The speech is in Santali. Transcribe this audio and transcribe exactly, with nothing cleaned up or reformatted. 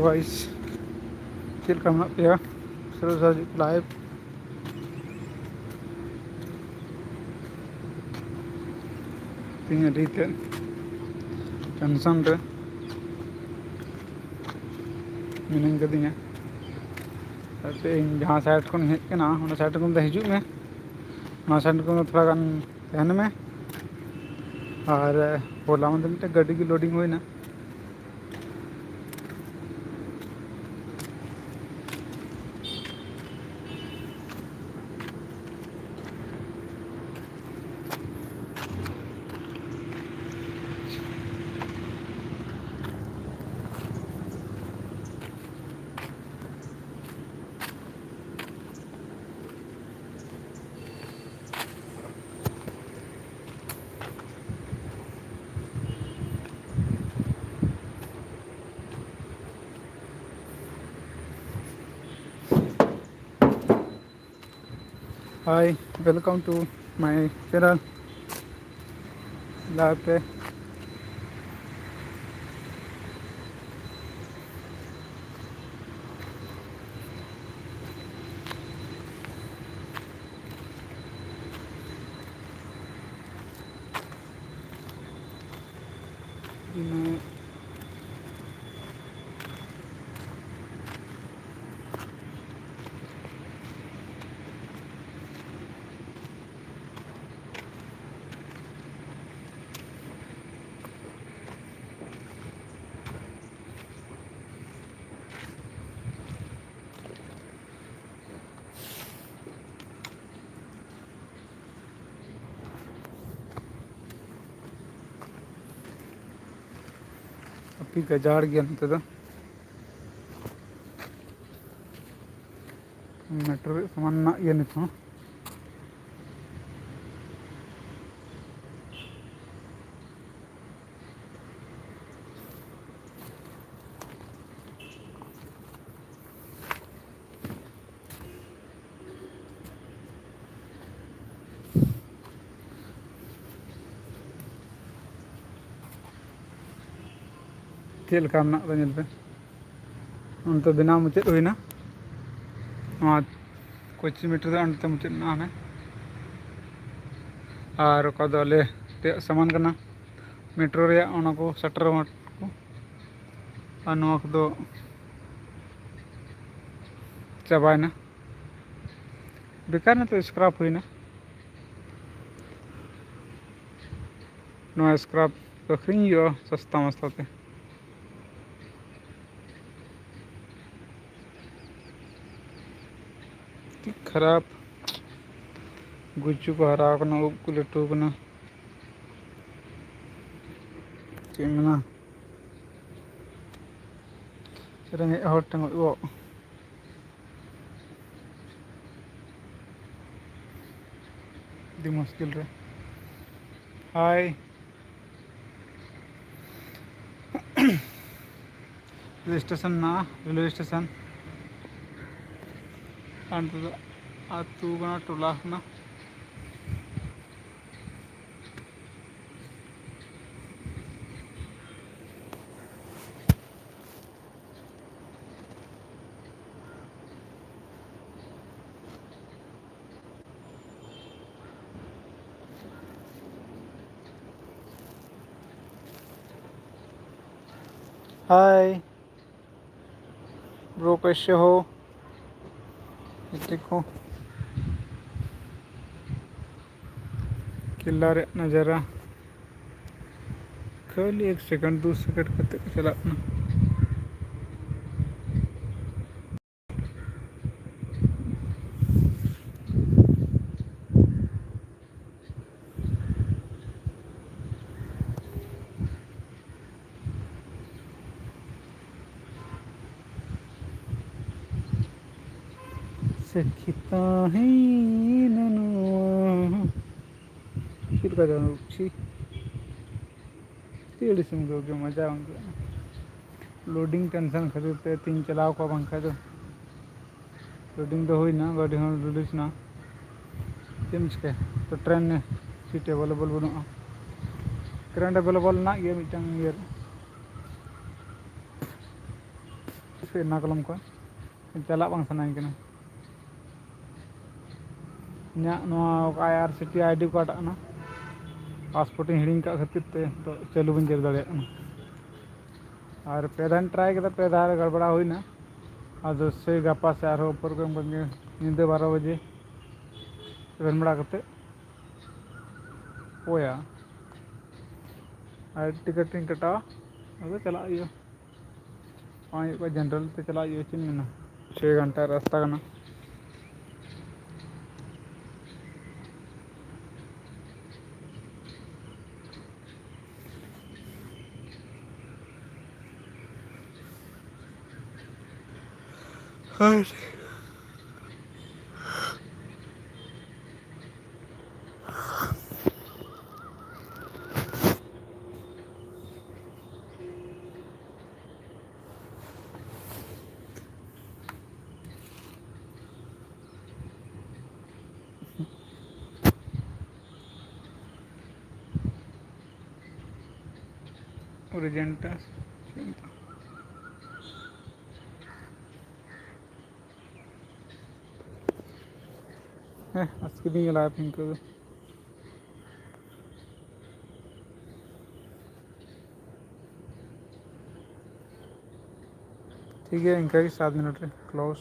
ᱜᱟᱭᱥ, ᱪᱮᱫ ᱞᱮᱠᱟ ᱢᱮᱱᱟᱜ ᱯᱮᱭᱟ? ᱥᱟᱹᱨᱤ ᱥᱟᱹᱨᱤ ᱞᱟᱭᱤᱵᱷ᱾ ᱛᱮᱦᱮᱧ ᱟᱹᱰᱤ ᱛᱮᱫ ᱴᱮᱱᱥᱚᱱ ᱨᱮ ᱢᱤᱱᱟᱹᱧ ᱠᱟᱹᱫᱤᱧᱟ᱾ ᱛᱟᱛᱮ ᱤᱧ ᱡᱟᱦᱟᱸ ᱥᱟᱭᱤᱰ ᱠᱷᱚᱱ ᱦᱮᱡ ᱠᱟᱱᱟ, ᱚᱱᱟ ᱥᱟᱭᱤᱰ ᱠᱷᱚᱱ ᱫᱚ ᱦᱤᱡᱩᱜ ᱢᱮ, ᱱᱚᱣᱟ ᱥᱟᱭᱤᱰ ᱠᱷᱚᱱ ᱫᱚ ᱛᱷᱚᱲᱟ ᱜᱟᱱ ᱛᱟᱦᱮᱱ ᱢᱮ᱾ ᱟᱨ ᱦᱚᱞᱟ ᱢᱟᱫᱷᱮᱨ ᱢᱤᱫᱴᱮᱱ ᱜᱟᱹᱰᱤ ᱜᱮ ᱞᱳᱰᱤᱝ ᱦᱩᱭᱱᱟ᱾ Hi, welcome to my channel. ᱞᱟᱦᱟᱛᱮ ᱤᱱᱟᱹ ᱟᱹᱰᱤ ᱜᱟᱡᱟᱲ ᱜᱮᱭᱟ ᱱᱚᱛᱮ ᱫᱚ᱾ ᱢᱮᱴᱨᱳ ᱨᱮᱭᱟᱜ ᱥᱟᱢᱟᱱ ᱢᱮᱱᱟᱜ ᱜᱮᱭᱟ ᱱᱤᱛ ᱦᱚᱸ᱾ ᱪᱮᱫ ᱞᱮᱠᱟ ᱢᱮᱱᱟᱜ ᱫᱚ ᱧᱮᱞ ᱯᱮ᱾ ᱚᱱᱛᱮ ᱵᱮᱱᱟᱣ ᱢᱩᱪᱟᱹᱫ ᱦᱩᱭᱱᱟ᱾ ᱱᱚᱣᱟ ᱠᱚᱪᱤ ᱢᱮᱴᱨᱳ ᱫᱚ ᱚᱱᱛᱮ ᱢᱩᱪᱟᱹᱫ ᱮᱱᱟ ᱦᱟᱱᱮ᱾ ᱟᱨ ᱚᱠᱟ ᱫᱚ ᱟᱞᱮ ᱛᱮᱭᱟᱜ ᱥᱟᱢᱟᱱ ᱠᱟᱱᱟ ᱢᱮᱴᱨᱳ ᱨᱮᱭᱟᱜ, ᱚᱱᱟ ᱠᱚ ᱥᱮᱴᱮᱨ ᱠᱚ᱾ ᱟᱨ ᱱᱚᱣᱟ ᱠᱚᱫᱚ ᱪᱟᱵᱟᱭᱮᱱᱟ, ᱵᱮᱠᱟᱨ ᱱᱤᱛᱚᱜ ᱥᱠᱨᱟᱯ ᱦᱩᱭᱱᱟ᱾ ᱱᱚᱣᱟ ᱥᱠᱨᱟᱯ ᱟᱹᱠᱷᱨᱤᱧ ᱦᱩᱭᱩᱜᱼᱟ ᱥᱚᱥᱛᱟ ᱢᱚᱥᱛᱟ ᱛᱮ᱾ ᱟᱹᱰᱤ ᱠᱷᱟᱨᱟᱯ, ᱜᱩᱪᱩ ᱠᱚ ᱦᱟᱨᱟ ᱟᱠᱟᱱᱟ, ᱩᱵ ᱠᱚ ᱞᱟᱹᱴᱩ ᱟᱠᱟᱱᱟ᱾ ᱪᱮᱫ ᱮᱢ ᱢᱮᱱᱟ, ᱨᱮᱸᱜᱮᱡ ᱦᱚᱲ ᱴᱮᱸᱜᱚᱡ ᱠᱚᱜ ᱟᱹᱰᱤ ᱢᱩᱥᱠᱤᱞ ᱨᱮ᱾ ᱦᱟᱭ᱾ ᱨᱮᱞ ᱥᱴᱮᱥᱚᱱ ᱢᱮᱱᱟᱜᱼᱟ, ᱨᱮᱞᱣᱮ ᱥᱴᱮᱥᱚᱱ᱾ ᱟᱨ ᱱᱚᱛᱮ ᱫᱚ ᱟᱹᱛᱩ ᱠᱟᱱᱟ, ᱴᱚᱞᱟ ᱠᱟᱱᱟ᱾ हाय ब्रो, कैसे हो? ये देखो, ᱠᱮᱞᱞᱟ ᱨᱮᱭᱟᱜ ᱱᱟᱡᱟᱨᱟ᱾ ᱠᱷᱟᱹᱞᱤ ᱮᱠ ᱥᱮᱠᱮᱱᱰ, ᱫᱩ ᱥᱮᱠᱮᱱᱰ ᱠᱟᱛᱮ ᱠᱚ ᱪᱟᱞᱟᱜ ᱠᱟᱱᱟ᱾ ᱥᱟᱹᱠᱷᱤ ᱛᱟᱦᱮᱸᱭᱮᱱᱟ ᱱᱚᱣᱟ᱾ ᱪᱮᱫ ᱞᱮᱠᱟ ᱪᱚᱝ ᱩᱪᱤ? ᱟᱹᱰᱤ ᱟᱹᱲᱤᱥ ᱮᱢ ᱟᱹᱭᱠᱟᱹᱣ ᱠᱮᱭᱟ, ᱢᱚᱡᱟ ᱵᱟᱝ ᱟᱹᱭᱠᱟᱹᱜᱼᱟ᱾ ᱞᱳᱰᱤᱝ ᱴᱮᱱᱥᱚᱱ ᱠᱷᱟᱹᱛᱤᱨ ᱛᱮ ᱛᱤᱧ ᱪᱟᱞᱟᱣ ᱠᱚᱜᱼᱟ, ᱵᱟᱝᱠᱷᱟᱡ ᱫᱚ ᱞᱳᱰᱤᱝ ᱫᱚ ᱦᱩᱭᱱᱟ, ᱜᱟᱹᱰᱤ ᱦᱚᱸ ᱨᱤᱞᱤᱡᱽ ᱱᱟ᱾ ᱪᱮᱫ ᱮᱢ ᱪᱤᱠᱟᱹᱭᱟ? ᱛᱚ ᱴᱨᱮᱱ ᱨᱮ ᱥᱤᱴ ᱮᱵᱮᱞᱮᱵᱮᱞ ᱵᱟᱹᱱᱩᱜᱼᱟ᱾ ᱴᱨᱮᱱ ᱮᱵᱮᱞᱮᱵᱮᱞ ᱢᱮᱱᱟᱜ ᱜᱮᱭᱟ ᱢᱤᱫᱴᱟᱝ ᱤᱭᱟᱹ ᱨᱮ᱾ ᱮᱨᱱᱟᱠᱩᱞᱟᱢ ᱠᱷᱚᱱ ᱪᱟᱞᱟᱜ ᱵᱟᱝ ᱥᱟᱱᱟᱧ ᱠᱟᱱᱟ᱾ ᱤᱧᱟᱹᱜ ᱱᱚᱣᱟ ᱟᱭ ᱟᱨ ᱥᱤ ᱴᱤ ᱟᱭ ᱰᱤ ᱚᱠᱟᱴᱟᱜ ᱠᱟᱱᱟ, ᱯᱟᱥᱯᱳᱨᱴ ᱤᱧ ᱦᱤᱲᱤᱧ ᱠᱟᱜ ᱠᱷᱟᱹᱛᱤᱨ ᱛᱮ ᱱᱤᱛᱚᱜ ᱪᱟᱹᱞᱩ ᱵᱟᱹᱧ ᱪᱟᱹᱞᱩ ᱫᱟᱲᱮᱭᱟᱜ ᱠᱟᱱᱟ᱾ ᱟᱨ ᱯᱮ ᱫᱷᱟᱣ ᱴᱨᱟᱭ ᱠᱮᱫᱟ, ᱯᱮ ᱫᱷᱟᱣ ᱨᱮ ᱜᱟᱲᱵᱟᱲᱟ ᱦᱩᱭᱱᱟ᱾ ᱟᱫᱚ ᱥᱮᱭ ᱜᱟᱯᱟ ᱥᱮ ᱟᱨᱦᱚᱸ ᱯᱨᱳᱜᱨᱟᱢ ᱠᱚ ᱧᱤᱫᱟᱹ ᱵᱟᱨᱚ ᱵᱟᱡᱮ ᱮᱵᱷᱮᱱ ᱵᱟᱲᱟ ᱠᱟᱛᱮᱫ ᱳᱭᱟ ᱟᱨ ᱴᱤᱠᱤᱴ ᱤᱧ ᱠᱟᱴᱟᱣᱟ, ᱟᱫᱚ ᱪᱟᱞᱟᱜ ᱦᱩᱭᱩᱜᱼᱟ᱾ ᱵᱟᱝ ᱦᱩᱭᱩᱜ ᱠᱷᱟᱱ ᱡᱮᱱᱟᱨᱮᱞ ᱛᱮ ᱪᱟᱞᱟᱜ ᱦᱩᱭᱩᱜᱼᱟ, ᱪᱮᱫ ᱮᱢ ᱢᱮᱱᱟ? ᱪᱷᱚᱭ ᱜᱷᱚᱱᱴᱟ ᱨᱟᱥᱛᱟ ᱠᱟᱱᱟ᱾ ᱦᱳᱭ᱾ ᱚᱨᱤᱡᱮᱱᱴᱟ᱾ ᱦᱮᱸ, ᱟᱥᱠᱮ ᱫᱤᱱ ᱜᱮ ᱞᱟᱜᱟᱣ ᱯᱮ ᱤᱱᱠᱟᱹ ᱜᱮ᱾ ᱴᱷᱤᱠ ᱜᱮᱭᱟ, ᱤᱱᱠᱟᱹ ᱜᱮ ᱥᱟᱛ ᱢᱤᱱᱤᱴ ᱨᱮ ᱠᱞᱳᱡᱽ᱾